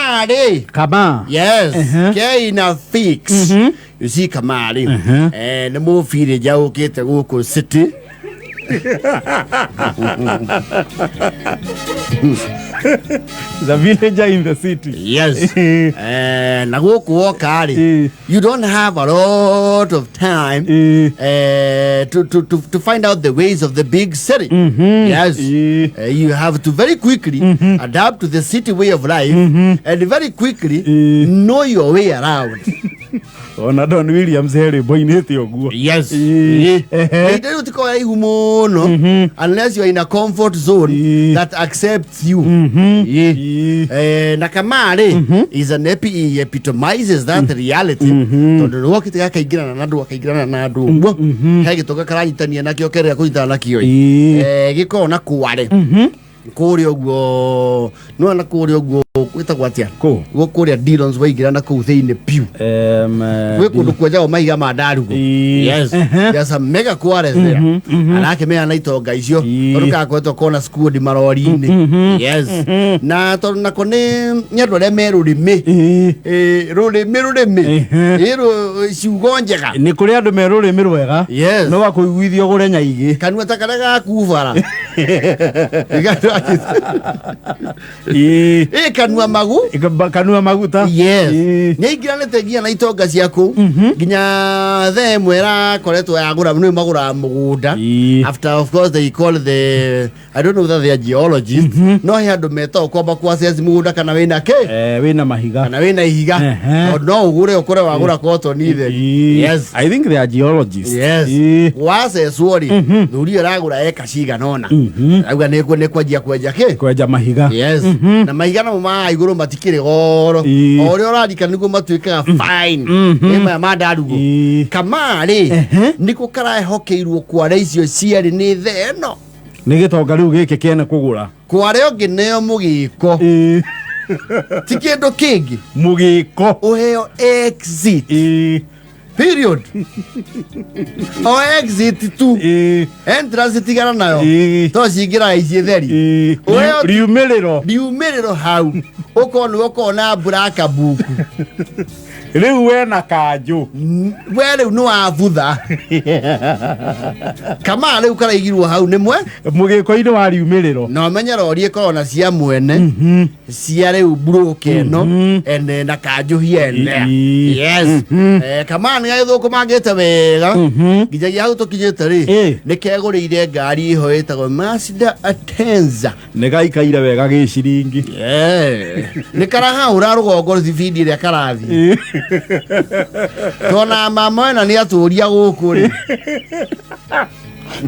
Kamari. Kama. Yes. Ehe. Keina fix. You see Kamari. Eh, nĩ mũbirĩ njaũkĩte gũkũ city. The villager in the city. Yes. Eh, na gũkũ woka rĩ, Eh. you don't have a lot of time Eh. eh, to find out the ways of the big city. Yes. Eh. You have to very quickly adapt to the city way of life and very quickly Eh. know your way around. Ona Don Williams he rwĩmbo-inĩ te ũguo. Yes. Eh. Ehe. Rĩu tiko raihu mũno unless you are in a comfort zone Eh. that accepts you. Yeah. Eh. Eh, na Kamari is an epi, he epitomizes that reality tondũ nĩ wokĩte gakaingĩrana na andũ akaingĩrana na andũ ũguo he gĩtonga karanyitania nakĩo kerĩa kũnyitana nakĩo Eh. eh, gĩkoragwo na kware kũrĩa ũguo nĩwona kũrĩa ũguo gwĩtagwo atĩa Kũ? Kũrĩa Dillons waingĩra na kũu thĩinĩ piũ gwĩ kũndũ kwenjagwo mahiga ma ndarugo. Ĩĩ. Yes. Ehe. There's some mega quarries there. Arakĩmenya na itonga icio Ĩĩ. tondũ kakoretwo kona squad marori-inĩ. Yes. Na tondũ nako nĩ andũ arĩa me rũrĩmĩ. Ĩĩ, rũrĩmĩ rũrĩmĩ. Ehe. Ĩĩ, ciugo njega. Nĩ kũrĩ andũ me rũrĩmĩ rwega. Yes. No akũiguithia ũgũre nyaigĩ. Kanua ta karĩa gakubara. Ĩĩ. Ĩ kanua magu. Kanua maguta. Yes. Ĩĩ. Nĩ aingĩranĩte nginya na itonga ciaku nginya the ĩmwe ĩrakoretwo yagũra nĩ magũraga mũgũnda. Ĩĩ. After, of course, they call the, I don't know whether they are geologists, no he andũ metagwo kwamba ku assess mũgũnda kana wĩna kĩ. Eh, wĩna mahiga. Kana wĩna ihiga. Ehe. Tondũ no ũgũre ũkore wagũra cotton theri. Ĩĩ. Yes. I think they are geologists. Yes. Ĩĩ. Wacecwo rĩ, thuri ĩyo ĩragũra eka cigana ũna auga nĩ kwanjia kwenja kĩ. Kwenja mahiga. Yes. Na mahiga namo ma igũrũ matikĩrĩ goro. Ĩĩ. O ũrĩa ũrarika nĩguo matuĩkaga fine. Nĩ maya ma ndarugo. Ĩĩ. Kamarĩ Ehe. nĩko karahokeirwo kware icio cierĩ nĩ the ĩno. Nĩ gĩtonga rĩu gĩkĩ kĩene kũgũra. Kware ũngĩ nĩyo mũgĩko. Ĩĩ. Ti kĩndũ kĩngĩ. Mũgĩko. Ũheo exit. Ĩĩ. Period. O exit tu. Ĩĩ. Entrance tigana nayo. Ĩĩ. To cingĩraga ici theri. Ĩĩ. Ũheo Riumĩrĩro. Riumĩrĩro hau ũkorwo nĩ ũkorwo na buraka buku. Rĩu we na kanjũ. We rĩu nĩ wabutha kama rĩu karaigirwo hau nĩ mwe. Mũgĩko-inĩ wa riumĩrĩro. Na ũmenye rori ĩkoragwo na cia mwene cia rĩu broke ĩno ene na kanjũ hiene. Ĩĩ. Yes. Eh, kama nĩ gagĩthũkũmangĩte wega nginyagia hau tũkinyĩte rĩ, Ĩĩ. nĩ kegũrĩire ngari iho ĩtagwo Mazda Atenza. Nĩ gaikaire wega gĩciringi. Yeah. Nĩ karahaũra rũgongo thibindi ĩrĩa karathiĩ tona mama wena nĩ atũria gũkũ rĩ.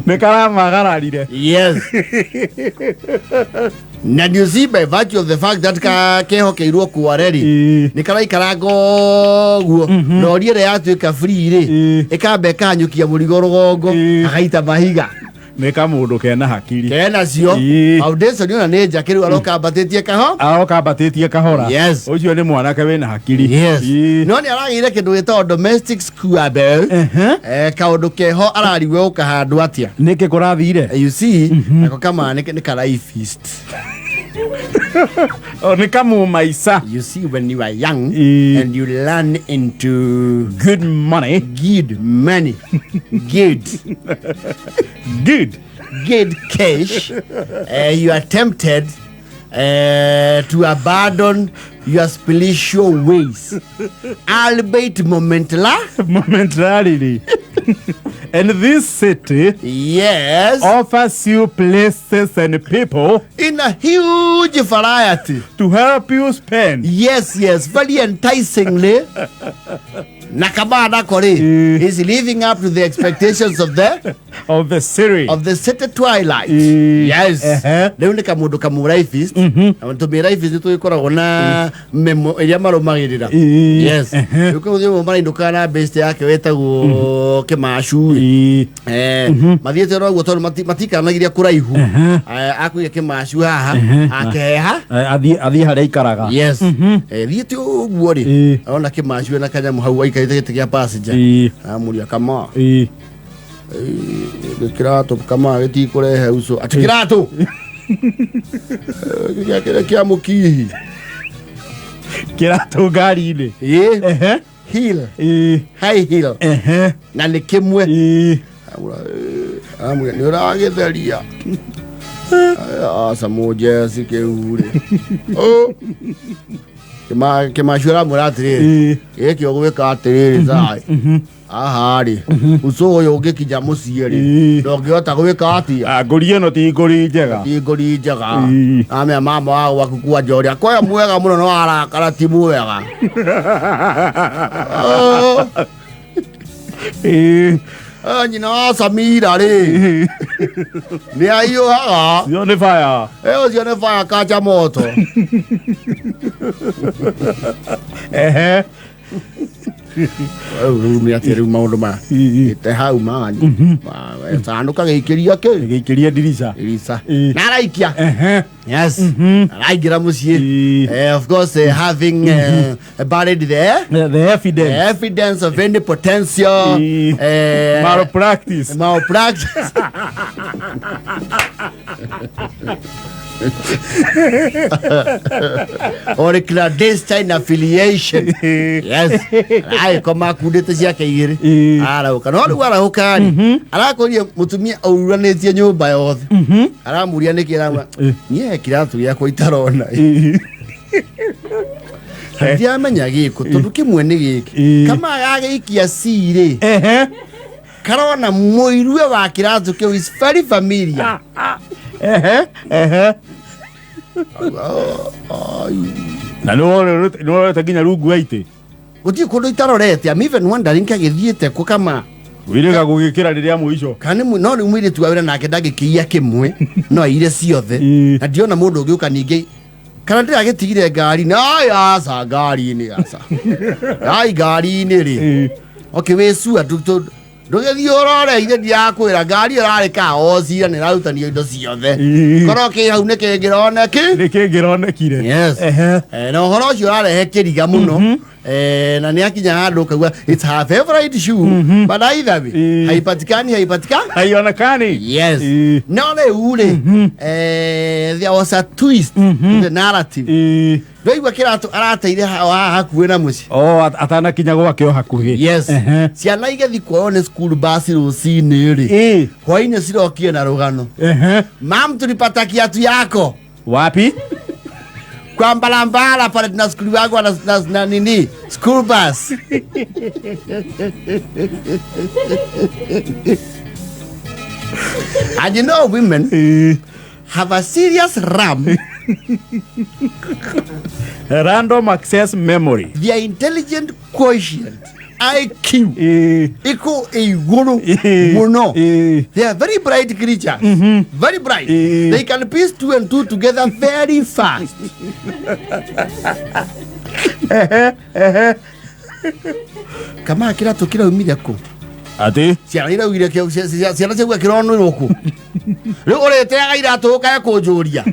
Nĩ karamagararire. Yes. Na you see, by virtue of the fact that ka kehokeirwo kware rĩ, Ĩĩ. nĩ karaikaranga ũguo rori ĩrĩa yatuĩka free rĩ, Ĩĩ. ĩkamba ĩkanyũkia mũrigo rũgongo. Ĩĩ. Agaita mahiga. Nĩ kamũndũ kena hakiri. Kenacio. Ĩĩ. Foundation ĩyo nĩ njakĩ rĩu aroka ambatĩtie kaho. Aroka ambatĩtie kahora. Yes. Ũcio nĩ mwanake wĩna hakiri. Yes. Ĩĩ. No nĩ aragĩire kĩndũ gĩtagwo domestic squabble. Ehe. Eh, kaũndũ keho ararigwo gũkahandwo atĩa. Nĩkĩ kũrathire? You see, nako kama nĩ karaifist. O, nĩ kamũmaica. You see, when you are young Ĩĩ. and you learn into Good money. Good money, good Good. Good cash, you are tempted to abandon your spiritual ways, albeit momentarily. Momentarily. And this city Yes. offers you places and people In a huge variety to help you spend. Yes, very enticingly. Nakabada Kore Eh. is living up to the expectations of the Of the city. Of the city twilight. Eh. Yes. Ehe. Rĩu nĩ kamũndũ kamũraibist na tũmĩraibist nĩ tũgĩkoragwo na memo ĩrĩa marũmagĩrĩra. Eh. Yes. Ehe. Rĩu kũmũthĩ ũmwe marainũkaga na best yake wĩtagwo Kĩmacu. Ĩĩ. Eh, mathiĩte oro ũguo tondũ matikaranagiria kũraihu. Ehe. Eh, akuire Kĩmacu haha Ehe. akeha. Eh, athiĩ harĩa aikaraga. Yes. Eh, thiĩte ũguo rĩ, Ĩĩ. arona Kĩmacu na kanyamũ hau aikarĩte gĩtĩ kĩa passenger. Ĩĩ. Amũria, kama Ĩĩ. Gĩkiratũ kama gĩtikũrehe uco atĩ kĩratũ. Eh, kĩrĩa kĩa mũkihi. Kĩratũ ngari-inĩ. Ĩ. Ehe. Heel. Ĩ. High heel. Ehe. Na nĩ kĩmwe. Ĩ. Amwĩra nĩ ũragĩtheria. Aca mũnjeci kĩu rĩ. Oh. Kĩmacu aramwĩra atĩrĩrĩ, Ĩ. gĩkĩ ũgwĩka atĩrĩrĩ thai haha rĩ, ucu ũyũ ũngĩkinya mũciĩ rĩ, Ĩ. ndũngĩhota gwĩka atĩa. Ah, ngũri ĩno ti ngũri njega. Ti ngũri njega. Ĩ. Amea mama wa gwaku kwanja ũrĩa koya mwega mũno no arakara ti mwega. Oh. Ĩ. Eh, nyina wa Samira rĩ Ĩ. nĩ ahiũhaga. Cio nĩ fire. Eh, ũcio nĩ fire kacha moto. Ehe. Rĩu nĩ atĩa rĩu maũndũ maya Ĩ. ĩte hau mani sanduka gĩikĩria kĩ Gĩikĩrie ndirica. irica Ĩ. na araikia. Ehe. Yes, araingĩra mũciĩ. Ĩ. Of course, having buried The evidence. evidence of any potential Ĩ. Malpractice. Malpractice or clandestine affiliation. Yes, agĩkoma akundĩte ciake igĩrĩ. Ĩ. Arahũka, no rĩu arahũka rĩ, arakorire mũtumia aururanĩtie nyũmba yothe. Aramũria nĩkĩ, aramwĩra Ĩ. niĩ he kĩratũ gĩakwa itarona. Ĩ. Ndiamenya gĩkũ tondũ kĩmwe nĩ gĩkĩ. Ĩ. Kama gagĩikia cirĩ, Ehe. karona mũirue wa kĩratũ kĩu is very familiar. Ehe. Ehe. Na nĩ worete nginya rungu wa itĩ. Gũtirĩ kũndũ itarorete. I'm even wondering kagĩthiĩte kũ kama Wĩrĩga gũgĩkĩra rĩrĩa mũico. kana nĩ no rĩu mũirĩtu wa wĩra nake ndangĩkĩiya kĩmwe, no aire ciothe. Ĩ. Na ndiona mũndũ ũngĩũka ningĩ kana ndĩragĩtigire ngari-inĩ. Ai, aca, ngari-inĩ, aca, ai, ngari-inĩ rĩ. Ĩ. Okay, wĩcua ndũgĩthiĩ ũrore ithe ndirakwĩra ngari ĩyo ĩrarĩ kaocira nĩ ĩrarutanio indo ciothe. Ĩ. Korwo kĩ hau nĩ kĩngĩroneki. Nĩ kĩngĩronekire. Yes. Ehe. Eh, na ũhoro ũcio ũrarehe kĩriga mũno. Eh, na nĩ akinya handũ ũkaigua it's her favorite shoe, but either way Ĩ. haipatikani, haipatikani. Haionekani. Yes. Ĩ. No rĩu rĩ, there was a twist to the narrative. Ĩ. Ndwaigua kĩratũ arateire haha hakuhĩ na mũciĩ. Oh, atanakinya gwake o hakuhĩ. Yes. Ehe. Ciana igĩthiĩ kuoywo nĩ school bus rũcinĩ rĩ, Ĩ. hwainĩ cirokire na rũgano. Ehe. Mam, tulipata kiatu yako Wapi? Kwa mbalambala pale tunasukuliwagwa na nini, school bus. And you know women Ĩ. have a serious ram. Random access memory. Their intelligent quotient, IQ, Ĩ. iko igũrũ Ĩ. mũno. Ĩ. They are very bright creatures, very bright. Eh. They can piece two and two together very fast. Kama kĩratũ kĩraumire kũ? Atĩ? Ciana iraugire ciana ciauga kĩronirwo kũ. Rĩu ũrĩteaga iratũ ũkae kũnjũria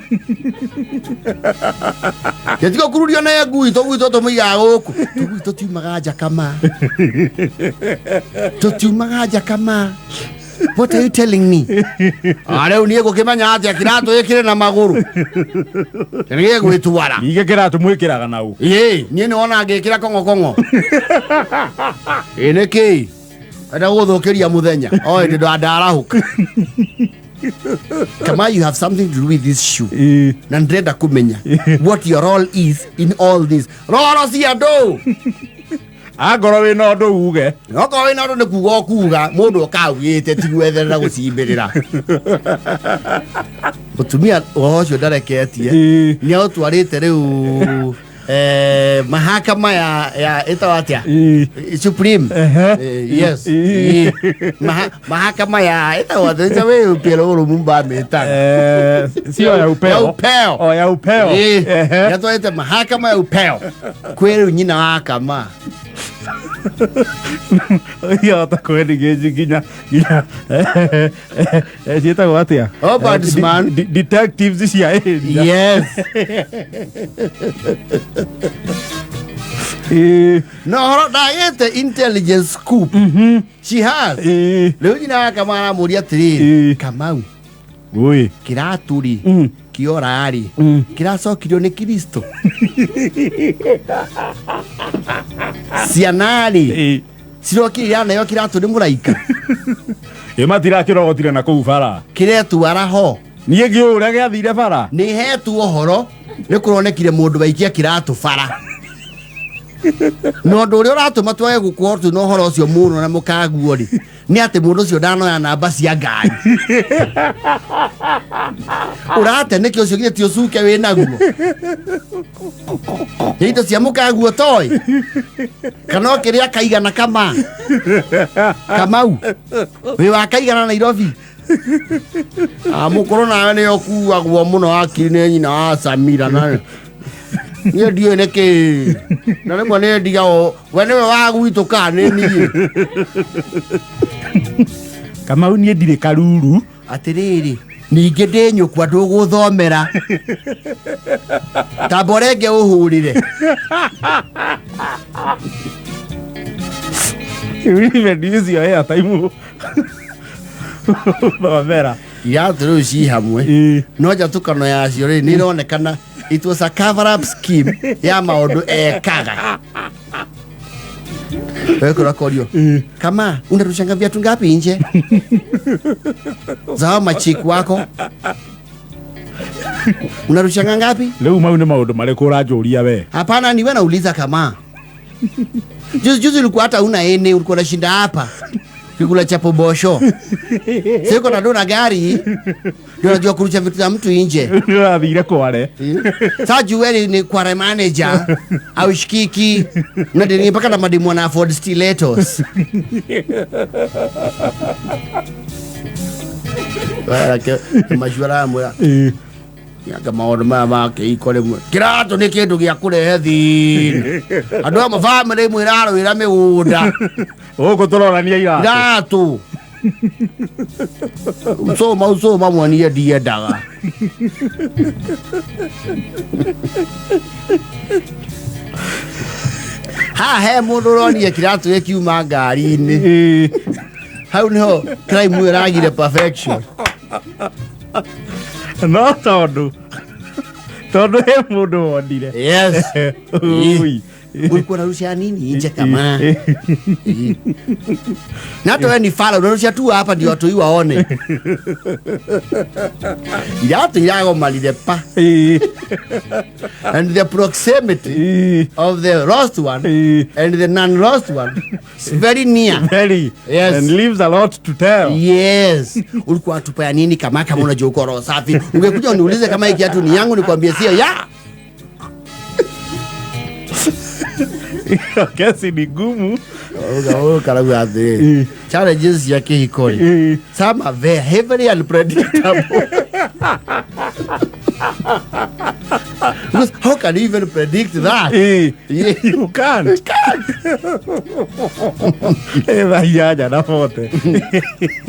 gĩtigo kururio nĩ ngui. Tũgui tũtũmĩigaga gũkũ, tũgui tũtiumaga nja kama, tũtiumaga nja kama. What are you telling me? Ah, rĩu niĩ ngũkĩmenya atĩa kĩratũ gĩkĩrĩ na magũrũ nĩ gĩgwĩtwara? Ningĩ kĩratũ mwĩkĩraga nau. Ĩ, niĩ nĩ wona ngĩkĩra kong'okong'o. Ĩ, nĩ kĩ enda gũthũkĩria mũthenya o hĩndĩ ndarahũka? Kama you have something to do with this shoe. Ĩ. Na ndĩrenda kũmenya what your role is in all this roro cia andũ. Angorwo wĩna ũndũ uge. Okorwo wĩna ũndũ nĩ kuga ũkuga mũndũ ũkaugĩte ti gwetherera gũcimbĩrĩra mũtumia. Ũhoro ũcio ndareketie. Ĩ. Nĩ aũtwarĩte rĩu mahakama ya ĩtagwo atĩa? Ĩ. Supreme. Ehe. Yes. Ĩ. Mahakama ya ĩtagwo atĩa wĩ upero Lumumba amĩtaga? Eh, sio ya upeo. Ya upeo. Oh, ya upeo. Ĩ, Ehe. nĩatwarĩte mahakama ya upeo kwĩ rĩu nyina wa kama. Yahota kwendigĩji nginya ciĩtagwo atĩa? Ombudsman. Detectives cia area. Yes. Ĩ. No horo ndagĩte intelligence scoop she has. Ĩ. Rĩu nyina wa kama aramũria atĩrĩrĩ, Ĩ. Kamau, Ui. kĩratũ rĩ, Kĩora rĩ, kĩracokirio nĩ Kristo. Ciana rĩ, cirokire iraneo kĩratũ nĩ mũraika. Ĩ matirakĩrogotire na kũu bara. Kĩretwara ho. Niĩ ngĩũĩ ũrĩa gĩathire bara. Nĩ hetwo ũhoro nĩ kũronekire mũndũ waikia kĩratũ bara, na ũndũ ũrĩa ũratũma twage gũkorwo twĩna ũhoro ũcio mũno na mũkaguo rĩ, nĩ atĩ mũndũ ũcio ndanoya namba cia ngari. Ũrate nĩkĩ? Ũcio githĩ ti ũcuke wĩ naguo nĩ indo cia mũkaguo toĩ kana o kĩrĩa kaigana kama kamau wĩ wa kaigana Nairobi. Ah, mũkũrũ nawe nĩ ũkuagwo mũno hakiri nĩ nyina wa Samira, na niĩ ndiũĩ nĩkĩ, na rĩmwe nĩ ndigagwo we nĩwe wa gwitũ kana nĩ niĩ. Kamau, niĩ ndirĩ karuru. Atĩrĩrĩ, ningĩ ndĩ nyũkwa ndũgũthomera, tamba ũrenge ũhũrĩre. Even use your airtime thomera. Iratũ rĩu ci hamwe, no njatũkano yacio rĩ, nĩ ironekana it was a cover up scheme ya maũndũ ekaga. Wewe korio kama unarushanga viatu ngapi nje za hao machiku wako? Unarushanga ngapi? Rĩu mau nĩ maũndũ marĩkũ ũranjũria we? Hapana, niwe nauliza. Kama juzi juzi ulikuwa hata una ene, ulikuwa unashinda hapa kikula chapo bosho, siko na dona gari ndio unajua kurusha vitu za mtu nje. Nĩ ũrathire kware. Sasa juu wewe ni kware manager au shikiki unadeni mpaka na mademu na afford stilettos. Macuara mwĩra anga maũndũ maya ma kĩhiko rĩmwe kĩratũ nĩ kĩndũ gĩa kũrehe thĩna. Andũ amwe bamĩrĩ imwe irarũĩra mĩgũnda. Gũkũ tũrorania iratũ. Iratũ ucũma ucũma mwenie ndiendaga. Haha he mũndũ ũronire kĩratũ gĩkiuma ngari-inĩ. Hau niho crime ĩyo ĩragire perfection. No tondũ he mũndũ wonire. Yes. Ui. Ulikuwa unarusha nini nje kama na hata wewe ni fala, unarusha tu hapa ndio watu waone iratũ iragomanire pa and the proximity of the lost one and the non-lost one is very near. Very. Yes. And leaves a lot to tell. Yes. Ulikuwa tupa ya nini kama unajua uko roho safi? Ungekuja uniulize kama hii kiatu ni yangu, nikwambie sio ya. Kesi ni gumu. Karauga atĩrĩrĩ, challenges cia kĩhiko rĩ, some are very heavily unpredictable, because how can you even predict that? Yeah. You can't. Thaa 8:40.